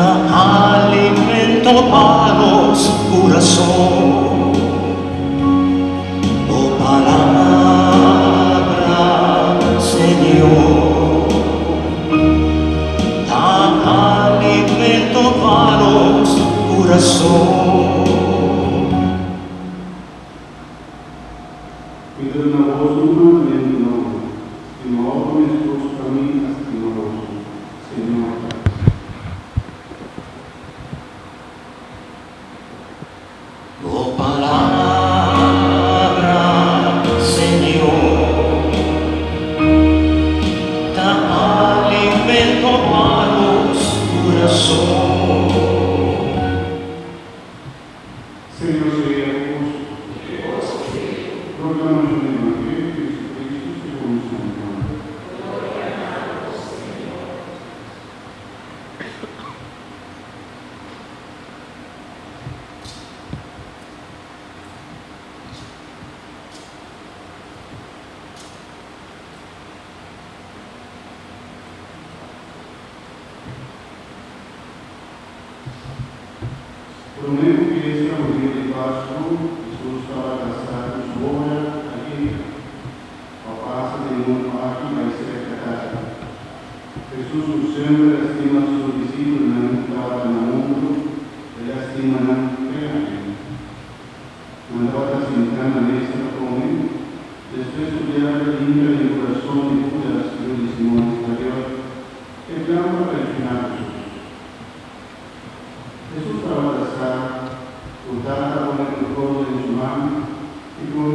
Ta alimento pa nos kurason. Bo palabra, Señor, ta alimento pa nos kurason. Mi ta duna boso un mandamentu nobo, Stima otro meskos ku ami a stima boso. Señor ta bisa. Bo palabra, Señor, ta alimento pa nos kurason. Señor sea ku boso. Proclamacion di Evangelio di Jesucristo segun San Juan. Promé ku fiesta hudiu di Pasku, Hesus tabata sa ku su ora a yega pa pasa di e mundu aki bai serka Tata. Hesus ku semper a stima su disipelnan ku tabata na mundu, el a stima nan te na fin. Nan tabata sintá na mesa pa kome. Despues ku diabel a intra den kurason di Hudas, yu di Simon Iskariot, e plan pa traicioná Hesus. Hesus tabata sa ku Tata a pone tur kos den su man i ku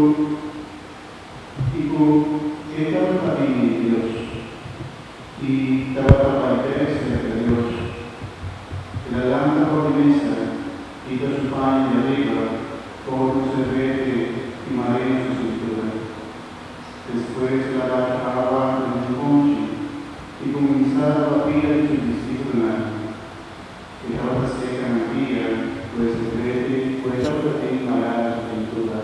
i ku e tabata bini di Dios i tabata bai bèk serka Dios. El a lanta for di mesa, kita su paña di ariba, kohe un serbete i mar'é na su sintura. Despues el a basha awa den un konchi i kuminsá laba pia di su disipelnan. E tabata seka nan pia ku e serbete ku e tabata tin mará na su sintura.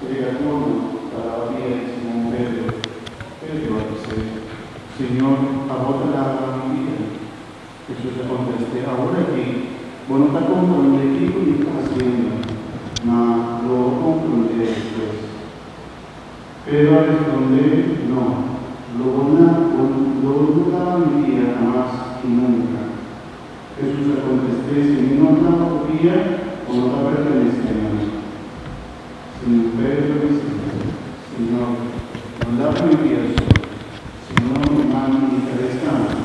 Llega turno pa laba pia di Simon Pedro. Pedro a bis'é, Señor, abo ta laba mi pia? Hesus a kontest'é, Awor aki bo no ta komprondé kiko mi ta hasiendo, ma lo bo komprondé despues. Pedro a respondé, No, lo bo na bo lo no laba mi pia hamas i nunka. Hesus a kontest'é, Si mi no laba bo pia, bo no ta pertenesé na mi. Simon Pedro a bis'é, Señor, no laba mi pia so, sino mi man i mi kabes tambe.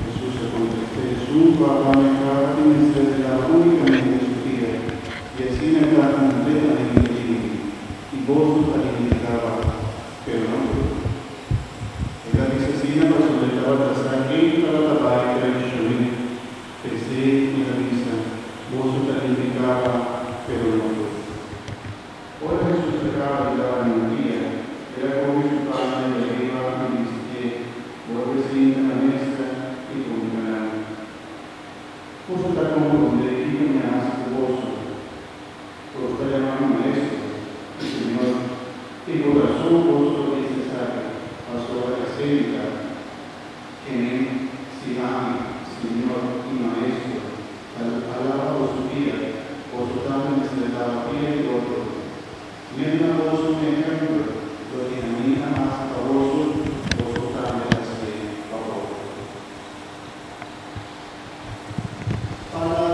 Hesus a kontest'é, Esun ku a baña kaba tin mester di laba únikamente su pia, i asina e ta kompletamente limpi. I boso ta limpi kaba, pero no tur. El a bisa asina pasobra e tabata sa ken tabata bai traishon'é. P'esei el a bisa, Boso ta limpi kaba, pero no tur. Ora Hesus a kaba di laba nan pia, el a kohe su paña di ariba i bistié, bolbe sinta na mesa i puntra nan, Boso ta komprondé kiko mi a hasi ku boso? Boso ta yama mi Maestro i Señor, i ku rason boso ta bisa esaki, pasobra esei mi ta. Kenen si ami, Señor i Maestro, ta a laba boso pia, boso tambe mester laba pia di otro. Mi a duna boso un ehempel, loke ami a hasi pa boso, boso tambe hasié pa otro. Palabra.